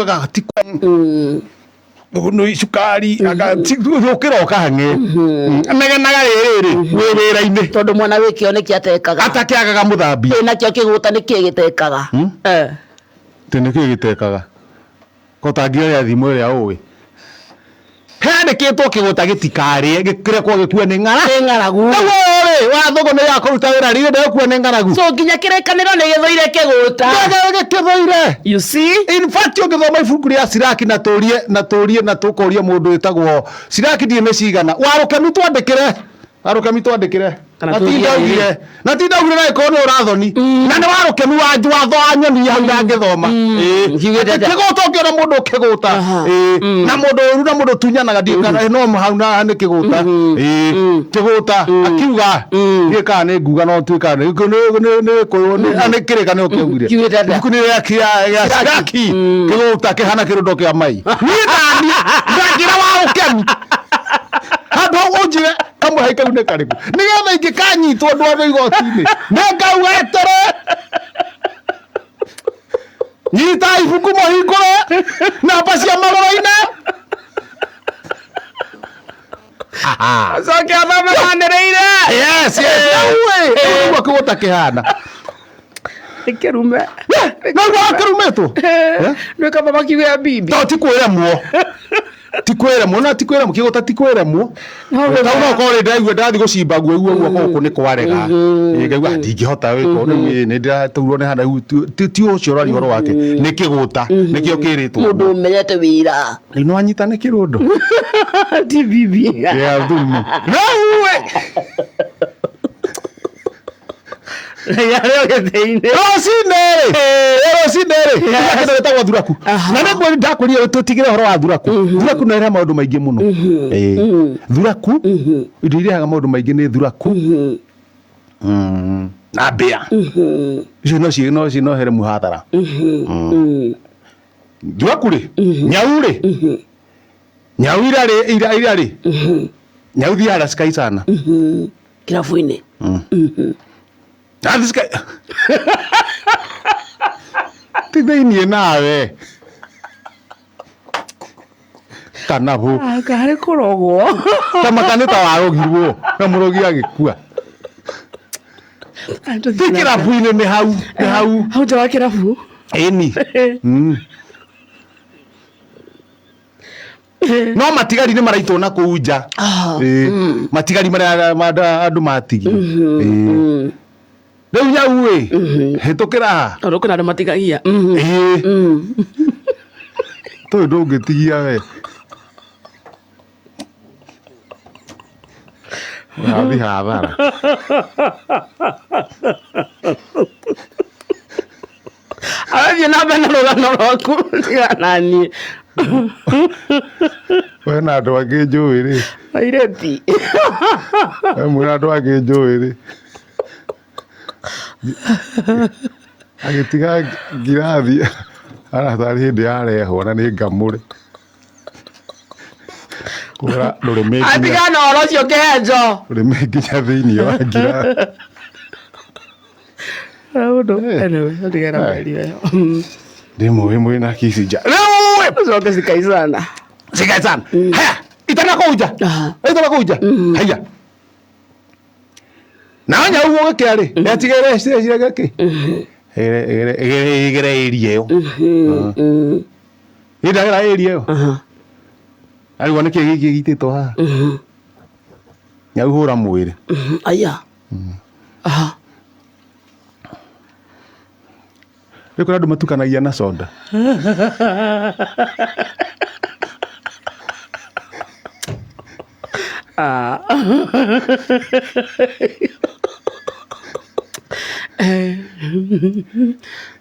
Ũgaga ti nĩ cukari ũkĩra ũkahang'e negenaga rĩrĩ wĩ wĩra-inĩ. Tondũ mwana wĩ kĩo nĩkĩ atekaga? Atakĩagaga mũthambia. Ĩ nakĩo kĩgũta nĩkĩ gĩtekaga? Eh. Tĩ nĩkĩ gĩtekaga? Ko tangĩoya thimũ ĩrĩa ũĩ handĩkĩtwo kĩgũta gĩtikarĩe gĩkĩrekwo gĩkue nĩ ng'ara. Nĩ ng'aragu. Rĩu ũyũ rĩ wa thũgũ nĩ ya kũruta wĩra rĩu ndegũkua nĩ ng'aragu. So nginya kĩrĩkanĩro nĩ gĩthũire kĩgũta. Gĩkĩthũire. You see? In fact ũngĩthoma ibuku rĩa Siraki na tũrie na tũrie na tũkorie mũndũ wĩtagwo Siraki ndiĩ nĩ cigana warũkemi twandĩkĩre warũkemi twandĩkĩre. Kana Na ti tũrie ndaugire na ti ndaugire na ĩkorwo nĩ ũrathoni na nĩ warũkemi wa watho wa nyoni hau ndangĩthoma. Ĩĩ. Kiugĩte Atĩ atĩa? kĩgũta ũngĩona mũndũ ũkĩgũta. Ĩĩ. Na mũndũ ũru na mũndũ ũtunyanaga ndiũĩ kana no hau na nĩ kĩgũta. Ĩĩ. Kĩgũta akiuga ndiũĩ kana nĩ nguga no tuĩka nĩ nĩ nĩ kũyũ nĩ nĩ kĩrĩkanĩro kĩaugire. Kiugĩte atĩa? Ibuku nĩ rĩa rĩa Siraki kĩgũta kĩhana kĩrũndo kĩa mai. Niĩ ndani ndangĩra wa ũkemi handũ hau ũnjĩre kamũhai kau nĩ karĩkũ nĩgetha ingĩkanyitwo ndwarwo igoti-inĩ nĩ ngauga atĩrĩ nyita ibuku mũhingũre namba cia magũrũ-inĩ. Acoke athome manĩrĩire. Yes. Rĩu ĩ, rĩu nĩguo kĩgũta kĩhana. Nĩ kĩrume. Nĩguo akĩrumĩtwo. Nĩ kaba makiuge bibi. To ti kwĩremwo. Ti kwĩremwo na ti kwĩremwo kĩgũta ti kwĩremwo. Tau no korwo ndĩraigua ndathi gũcimba guo guo guoko gũkũ nĩ kwarega. Ĩ ngaigua ndingĩhota wĩko rĩu ĩ nĩ ndĩratũrwo nĩ hana rĩu ti ũcio ũraria ũhoro wake nĩ kĩgũta nĩkĩo kĩrĩtwo. Mũndũ ũmenyete wĩra. Rĩu nĩ wanyita nĩ kĩrũndo. Ti bibi. Ya thumu. Rĩu ĩ Yarĩ gĩthĩ-inĩ. Rũcinĩ rĩ, rũcinĩ rĩ, kũrĩ kĩndũ gĩtagwo thuraku. Na nĩ ngwĩri ndakwĩrire tũtigĩre ũhoro wa thuraku. Thuraku nĩ ĩrehaga maũndũ maingĩ mũno. Ĩĩ. Thuraku, indo irehaga maũndũ maingĩ nĩ thuraku. Na mbĩa. Icio no ci no ci no here mũhathara. Thuraku rĩ, nyau rĩ, nyau ira rĩ ira ira rĩ, nyau thiaga cikaicana. Kĩrabu-inĩ. Nathi cika ti thĩiniĩ nawe kana hũ Karĩ kũrogwo. ta maka nĩ ta warogirwo na mũrogi agĩkua ti kĩrabu-inĩ nĩ hau nĩ hau. Hau nja wa kĩrabu. Ĩni. No matigari nĩ maraitwo na kũu nja. Ĩĩ. Matigari marĩa andũ matigire. Ĩĩ. Rĩu nyau ĩ hĩtũkĩra haha. Tondũ kwĩna andũ matigagia. Ĩĩ. Tũyũ ndũngĩtigia we. Ũrathiĩ hathara. Arathiĩ na mbere na rũgano rwaku tiga naniĩ. We na andũ angĩ njũĩ rĩ. Airĩti. We mwĩna andũ angĩ njũĩ rĩ. Agĩtiga ngirathi aratarĩ hĩndĩ yarehwo na nĩ ngamũre. Kũra rũrĩmĩ nginya Atigana na ũhoro ũcio kĩhenjo. rũrĩmĩ nginya thĩinĩ wa ngirathi. Mũndũ anyway, atigana na mĩario ĩyo. Ndĩmũĩ mwĩna kicinja. Rĩu Ũcoke cikaicana. Cikaicana. Haya, itana kũu nja. Itana kũu nja. Haya. Na nyau gũgĩkĩa rĩ, yatigĩre cireciria gĩkĩ. Ĩgere ĩgere ĩria ĩyo. Ĩndagĩra ĩria ĩyo. Arigwo nĩkĩ gĩkĩ gĩitĩtwo haha. Nyau hũra mwĩrĩ. Aya. Rĩu kũrĩ andũ matukanagia na soda.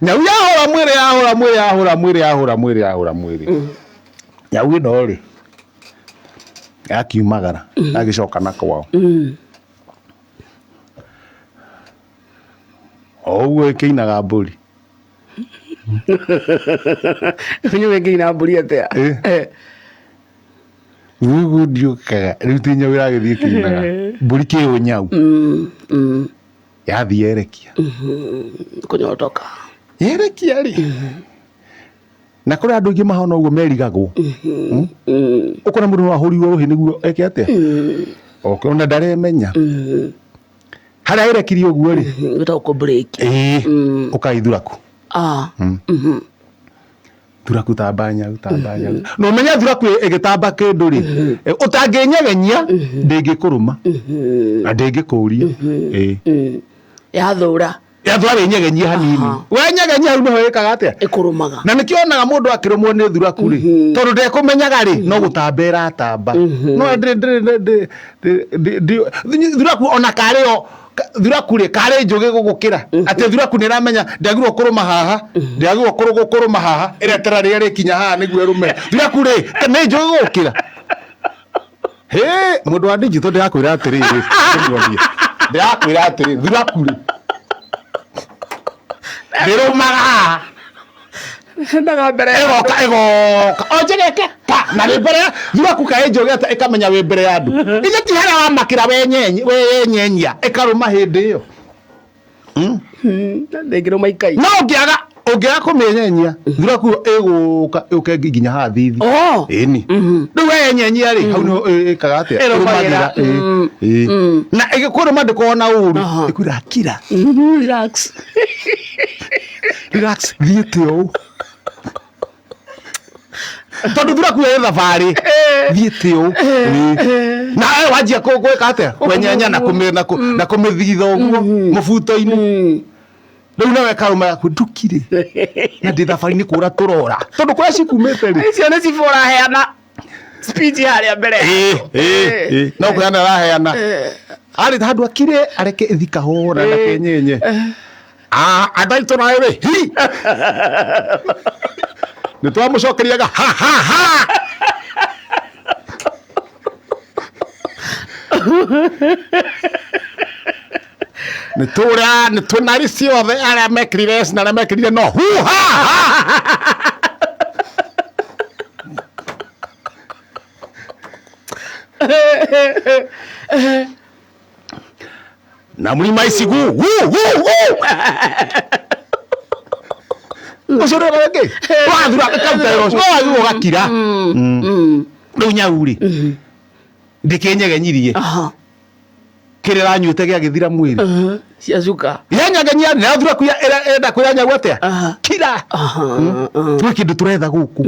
Nyau yahũra mwĩrĩ yahũra mwĩrĩ yahũra mwĩrĩ yahũra mwĩrĩ yahũra mwĩrĩ. Nyau ĩno rĩ yakiumagara yagĩcoka na kwao. O ũguo ĩkĩinaga mbũri. Nyau ĩngĩina mbũri atĩa? Rĩu ndiũkaga rĩu ti nyau ĩragĩthiĩ ĩkĩinaga mbũri kĩũ nyau. Yathiĩ yerekia. Kũnyotoka. Yerekia rĩ. Na kũrĩ andũ aingĩ mahana ũguo merigagwo. Ũkona mũndũ no ahũrirwo rũhĩ nĩguo eke atĩa? Okay, ona ndaremenya. Harĩa ĩrekirie ũguo rĩ, Wĩtagwo kũ break. Ĩĩ, ũkai thuraku. Ah. Thuraku tamba nyau, tamba nyau. Na ũmenye thuraku ĩgĩtamba kĩndũ rĩ, ũtangĩnyegenya ndĩngĩkũrũma na ndĩngĩkũria. Ĩĩ. Yathũra. Yathũra wĩnyegenyie hanini. Wenyegenyia hau nĩho ĩkaga atĩa? Ĩkũrũmaga. Na nĩkĩo onaga mũndũ akĩrũmwo nĩ thuraku rĩ, tondũ ndekũmenyaga rĩ, no gũtamba ĩratamba. No thuraku ona karĩ o thuraku rĩ, karĩ njũgĩ gũgũkĩra. Atĩ thuraku nĩ ĩramenya ndĩagĩrĩirwo kũrũma haha, ndĩagĩrĩirwo kũrũma haha, ĩretera rĩrĩa rĩkinya haha nĩguo ĩrũme. Thuraku rĩ, nĩ njũgĩ gũgũkĩra. Hĩ, mũndũ wa digital ndĩrakwĩra atĩrĩrĩ, ndĩmuonie. Ndĩrakwĩra atĩrĩ, thuraku rĩ, ndĩrũmaga haha. Endaga mbere. Ĩgoka ĩgoka o njegeke pa na wĩ mbere thuraku kaĩ njũgĩ atĩa ĩkamenya wĩ mbere ya andũ. Ithe ti harĩa wamakĩra weyenyenya ĩkarũma hĩndĩ ĩyo. Ndĩngĩrũma ikai. No ũngĩaga kũmĩnyenyia thuraku ĩgũka ĩũke nginya haha thithi. Oh. Ĩni. Rĩu weyenyenya rĩ, hau nĩho ĩkaga atĩa? Ĩrũmagĩra. Ĩrũmagĩra, ĩĩ. Na ĩgĩkũrũma ndĩkoragwo na ũru. Ĩkwĩra kira. Relax. Relax, thiĩte ũũ. Tondũ thuraku ĩ thabarĩ, thiĩte ũũ. Na we wanjia gwĩka atĩa? Kwenyenya na kũmĩthitha ũguo mũbuto-inĩ. Rĩu nawe karũma yaku ndukire. Na ndĩ thabarĩ-inĩ kũra tũrora. Tondũ kũrĩa cikumĩte rĩ. Icio nĩ cibũ ũraheana speech harĩa mbere. Ĩĩ. No kũheana araheana. Arĩ handũ akire areke ĩthi kahora ndakenyenye. Andũ aitũ nayo rĩ, hi! Nĩ twamũcokeriaga ha ha ha. Nĩ tũra, nĩ twĩna ciothe arĩa mekĩrire yes na arĩa mekĩrire no hu ha ha. Na mlima isigu hu hu hu. Ũcio nĩ ũrĩa wathura ĩkaruta wĩra ũcio wathura ũgakira. Rĩu nyau rĩ, ndĩkĩnyegenyirie. Kĩrĩa ĩranyuĩte gĩagĩthira mwĩrĩ. Ciacuka. Yanyegenyia nĩ yathura kuya ĩrenda kwĩra nyau atĩa? Kira. Twĩ kĩndũ tũretha gũkũ.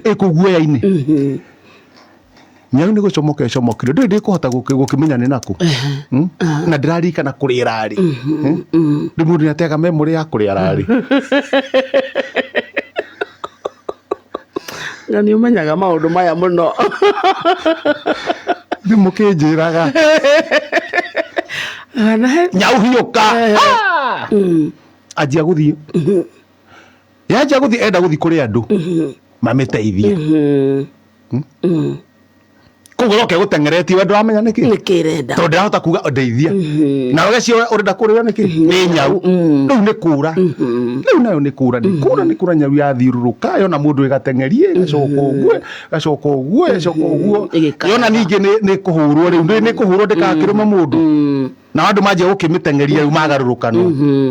Ĩkũu guoya-inĩ. Nyau nĩ gũcomoka ĩcomokire. Ndũĩ ndĩkũhota gũkĩmenya nĩ nakũ. Na ndĩraririkana kũrĩa ĩrarĩ. Rĩu mũndũ nĩateaga memory ya kũrĩa ararĩ. Na nĩ ũmenyaga maũndũ maya mũno. Nĩ mũkĩnjĩraga. Nyau hiũka. Anjia gũthiĩ. Yanjia gũthiĩ enda gũthiĩ kũrĩ andũ. Mamĩteithie. Koguo roke gũteng'eretie we ndũramenya nĩkĩ? Nĩkĩ ĩrenda? Tondũ ndĩrahota kuga ndeithia. Na roge cio ũrenda kũrĩo nĩkĩ? Nĩ nyau. Rĩu nĩ kũra. Rĩu nayo nĩ kũra, nĩ kũra, nĩ kũra nyau yathiũrũrũka yona mũndũ ĩgateng'erie, ĩgacoka ũguo, ĩgacoka ũguo, ĩgacoka ũguo. Ĩgĩkaraga. Yona ningĩ nĩ kũhũrwo rĩu, nĩ kũhũrwo ndĩgakĩrũme mũndũ. Na andũ manjia gũkĩmĩteng'eria rĩu magarũrũkanwo.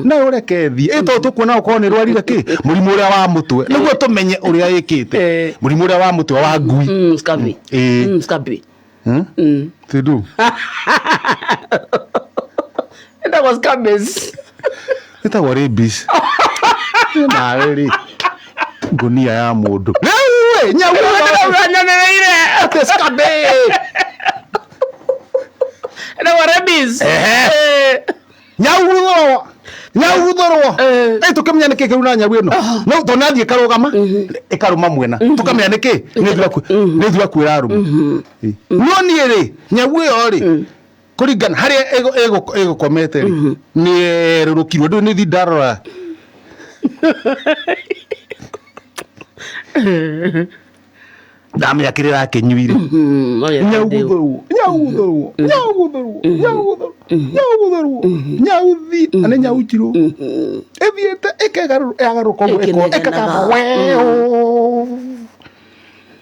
Nayo reke ĩthiĩ. Ĩ tondũ tũkuona gũkorwo nĩ rwarire kĩ? Mũrimũ ũrĩa wa mũtwe. Nĩguo tũmenye ũrĩa ĩkĩte. Mũrimũ ũrĩa wa mũtwe wa ngui. Scabby. Scabby. Tĩndũ. Ĩtagwo scabies. Ĩtagwo rabies. Nawe rĩ. Ngũnia ya mũndũ. Rĩu ĩ, nyau Ndĩrauga nyonereire. Atĩ scabies. Ĩtagwo rabies. Nyau guthũrwo. Nyau guthũrwo. Ĩ tũkĩmenya nĩkĩ kĩu na nyau ĩno. No tondũ nathiĩ ĩkarũgama, ĩkarũma mwena. Tũkamenya nĩkĩ? Nĩ thuraku, nĩ thuraku ĩrarũma. No niĩ rĩ, nyau ĩyo rĩ, kũringana harĩa ĩgũkomete rĩ, nĩ erũrũkirwo. Ndũĩ nĩ thiĩ ndarora. Ndamenya kĩrĩa ĩrakĩnyuire. Nyau guthũrwo, nyau guthũrwo, nyau guthũrwo, nyau guthũrwo, nyau guthũrwo, nyau thi, na nĩ nyau njirũ. Ĩthiĩte ĩkegarũrũka, yagarũrũka ũguo Ĩkĩnegenaga. ĩkagamba weũ.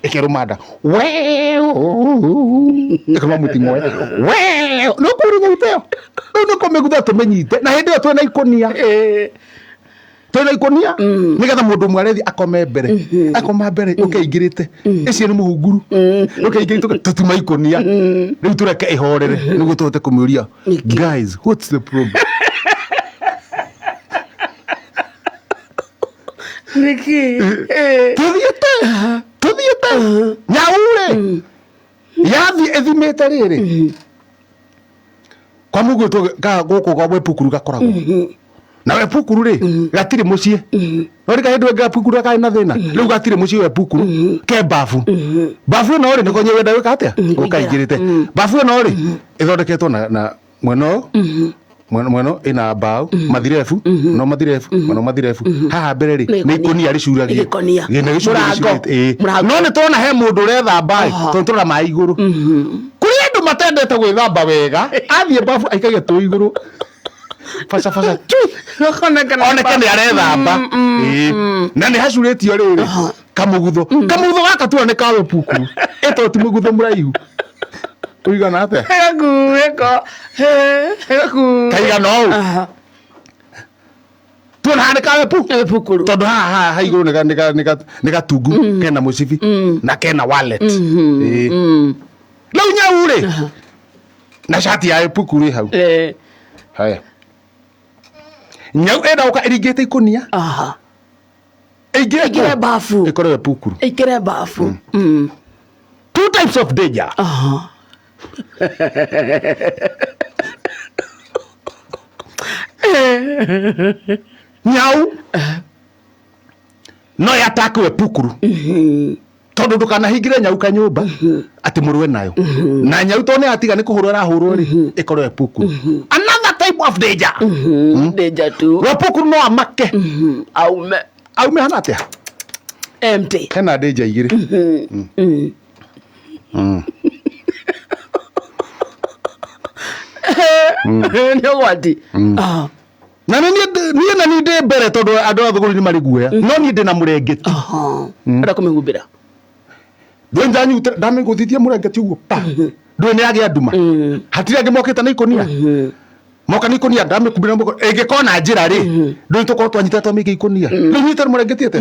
Ĩkerũma nda. Weũ. Ĩkarũma mũting'oe. Weũ. Nĩ ũkũrĩ nyau ta ĩyo? Rĩu nĩ kũmĩgutha tũmĩnyite. Na hĩndĩ ĩyo twĩna ikũnia. Twĩna ikũnia nĩgetha mũndũ ũmwe arethi akome mbere, akoma mbere ũkeingĩrĩte ĩcio nĩ mũhunguru, ũkeingĩrĩte tũtuma ikũnia rĩu tũreke ĩhorere nĩguo tũhote kũmĩũria, "Guys, what's the problem?" Nĩkĩ? Tũthiĩte tũthiĩte, nyau rĩ yathiĩ ĩthimĩte rĩrĩ kwa mũguĩ gũkũ kwa wepukuru gakoragwo na wepukuru rĩ gatirĩ mũciĩ, no rĩ kahĩndĩ wengera pukuru karĩ na thĩna rĩu gatirĩ mũciĩ. Wepukuru ke babu, babu ĩno rĩ nĩko wenda gwĩka atĩa ũkaingĩrĩte babu ĩno rĩ ĩthondeketwo na mwena ũyũ, mwena ũyũ ĩna mbaũ mathirebu, no mathirebu mwena mathirebu haha mbere rĩ nĩ nĩ ikũnia rĩcuragio. Gĩkonia. Ĩ, nĩ gĩcuria. Mũrango. Gĩcurĩte, ĩ. Mũrango. No nĩ tũrona he mũndũ ũrethamba ĩ, tondũ tũrona maĩ igũrũ kũrĩ andũ matendete gwĩthamba wega, athiĩ babu aikagia tũ igũrũ baca baca tu oneke nĩ arethamba. Ĩ. Na nĩ hacurĩtio rĩrĩ kamũgutho, kamũgutho gaka tuona nĩ ka wepukuru ĩto ti mũgutho mũraihu ũigana atĩa? Gakuĩko. Kaigana ũũ tuona haha nĩ ka wepu Wepukuru. Tondũ haha haha ha igũrũ nĩ gatungu kena mũcibi na kena wallet. Ĩ. Rĩu nyau rĩ na cati ya wepukuru ĩ hau. Haya, nyau ĩrenda gũka ĩringĩte ikũnia ĩingĩre Ĩingĩre kũ? bafu. Ĩkore wepukuru. Ĩingĩre bafu. Two types of danger. Nyau no yatake wepukuru tondũ ndũkanahingĩre nyau kanyũmba atĩ mũrũe nayo na nyau tondũ nĩ yatiga nĩ kũhũrwo ĩrahũrwo rĩ ĩkorwo wepukuru. Another type of danger. Danger tu. Wepukuru no amake. Aume. Aume hana atĩa? Empty. Hena danger igĩrĩ. Nĩ ũgwati. Na nĩ niĩ na niĩ ndĩ mbere tondũ andũ a thũgũrĩ nĩ marĩ guoya, no niĩ ndĩ na mũrengeti. Enda kũmĩhumbĩra. Ndũĩ ndanyute ndamĩgũthithia mũrengeti ũguo pa, ndũĩ nĩ yagĩa nduma, hatirĩ angĩ mokĩte na ikũnia, moka na ikũnia ndamĩkumbĩra moko ĩngĩkorwo na njĩra rĩ, ndũĩ tũkorwo twanyita twamĩikia ikũnia rĩu nyite mũrengeti ate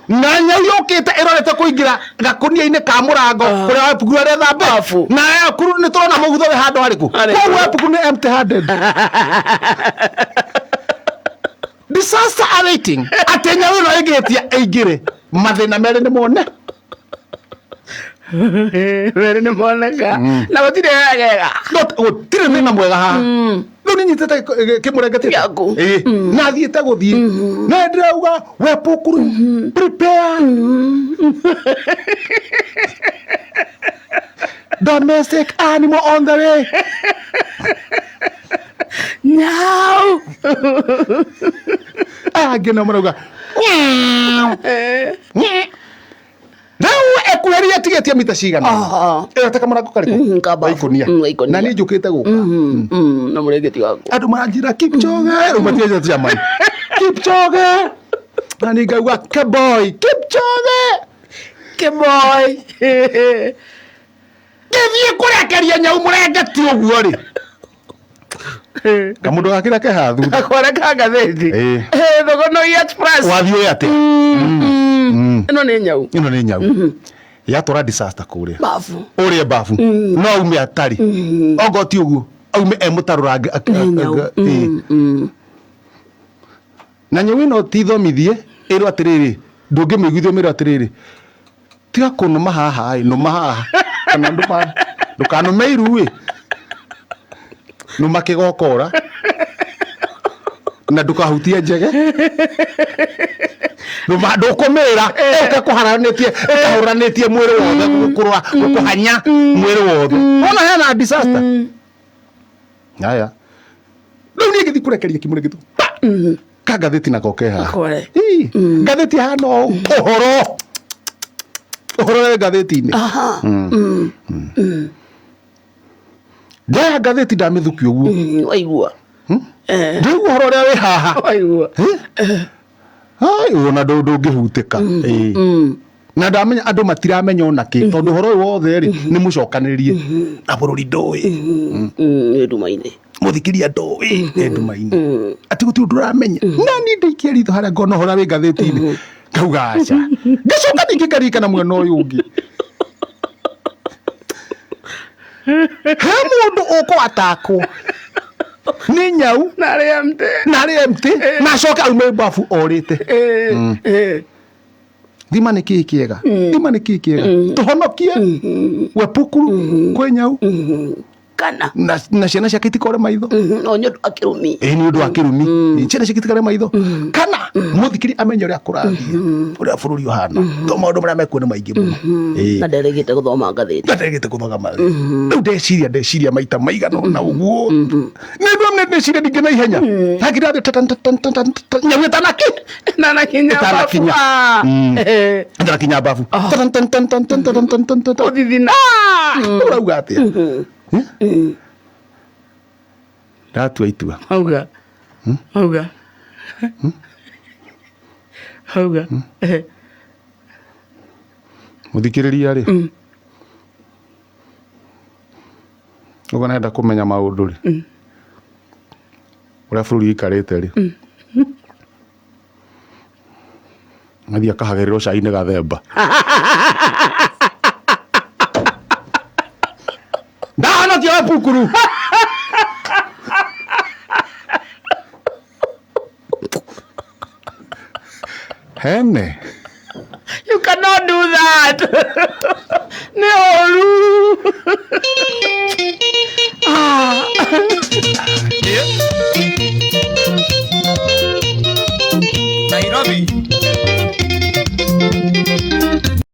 na nyau yũkĩte ĩrorete kũingĩra gakũnia-inĩ ka mũrango kũrĩa wepukuru arethamba. Bafu. Na wepukuru nĩ tũrona mũgutho wĩ handũ harĩkũ. Harĩkũ. Koguo wepukuru nĩ empty handed, disaster awaiting atĩ nyau ĩno ĩngĩtia ĩingĩre mathĩna merĩ nĩ mone. Merĩ nĩ moneka. Na gũtirĩ wegega. No gũtirĩ thĩna mwega haha rĩu nĩ nyitĩte kĩmũrengeti Gĩaku. Ĩ, na thiĩte gũthiĩ na ndĩrauga, "Wepukuru, prepare domestic animal on the way." Nyau. Aya angĩ nao marauga "Meow, meow." Rĩu ekuheria tigĩtie mita cigana ĩyo ta kamũrango karĩkũ? Ka bafu. Ga ikũnia. Ga ikũnia. Na niĩ njũkĩte gũka. Na mũrengeti waku. Andũ maranjĩra, "Kipchoge," rĩu matienjete ciamani Kipchoge, na niĩ ngauga, "Keboy Kipchoge." Kĩboy. Ngĩthiĩ kũrekeria nyau mũrengeti ũguo rĩ, kamũndũ gakĩrĩa ke haha thutha. Gakware ka ngathĩti. Ĩ. Thogonoi Express. Wathiĩ ũyũ atĩa? Ĩno nĩ nyau. Ĩno nĩ nyau yatwara disaster kũrĩa Bafu. ũrĩa babu no aume atarĩ ongo ti ũguo aume e mũtarũrange. Nĩ nyau. Na nyau ĩno ti thomithie ĩrwo atĩrĩrĩ, ndũngĩmĩiguithio mĩrwo atĩrĩrĩ, tiga kũnũma haha ĩ, nũma haha kana nũma, ndũkanũme iru ĩ, nũma kĩgokora na ndũkahutie njege, nũma ndũkũmĩra ĩũke kũharanĩtie ĩkahũranĩtie mwĩrĩ wothe gũkũrũa gũkũhanya mwĩrĩ wothe wona hena disaster. Aya, rĩu niĩ ngĩthiĩ kũrekeria kĩmũrĩ gĩtu pa ka ngathĩti nako ke haha. Gakore. Ii, ngathĩti hana ũũ, ũhoro ũhoro wĩ ngathĩti-inĩ. Ndoya ngathĩti ndamĩthukia ũguo. Waigua. Ndĩraigua ũhoro ũrĩa wĩ haha. Waigua. Ai, ona ndũngĩhutĩka. Ĩĩ. Na ndamenya andũ matiramenya ona kĩ tondũ ũhoro ũyũ wothe rĩ nĩ mũcokanĩrĩrie na bũrũri ndũĩ. Nĩ nduma-inĩ. Mũthikĩria ndoĩ e nduma-inĩ atĩ gũtirĩ ũndũ ũramenya. Na niĩ ndaikia ritho harĩa ngona ũhoro wĩ ngathĩti-inĩ, ngauga aca. Ngacoka ningĩ ngaririkana mwena ũyũ ũngĩ, he mũndũ ũkũatakwo nĩ nyau na arĩ empty. Na arĩ empty, na acoke aume bafu orĩte. Thima nĩ kĩĩ kĩega, thima nĩ kĩĩ kĩega, tũhonokie wepukuru kwĩ nyau kana na ciana ciake itikore maitho. O nĩ ũndũ wa kĩrumi. Ĩ, nĩ ũndũ wa kĩrumi, ciana ciake itikore maitho, kana mũthikiri amenye ũrĩa kũrathiĩ, ũrĩa bũrũri ũhana, to maũndũ marĩa mekuo nĩ maingĩ mũno. Na nderegete gũthoma ngathĩti. Ndaregete gũthoma mathĩ. Rĩu ndeciria maita maigana ũna ũguo, nĩ ndwa ndeciria ningĩ na ihenya hakiri atĩ nyau ĩtanaki Ĩtanakinya babu. Ĩtanakinya. Ĩtanakinya babu. Ũthithina. Ũrauga atĩa? Ndatua itua. Auga, auga, auga. Mũthikĩrĩria rĩ, ũguo nenda kũmenya maũndũ rĩ, ũrĩa bũrũri ũikarĩte rĩ, athiĩ akahagĩrĩrwo cai nĩ gathemba. Ndahonokia wepukuru. Hene. You cannot do that.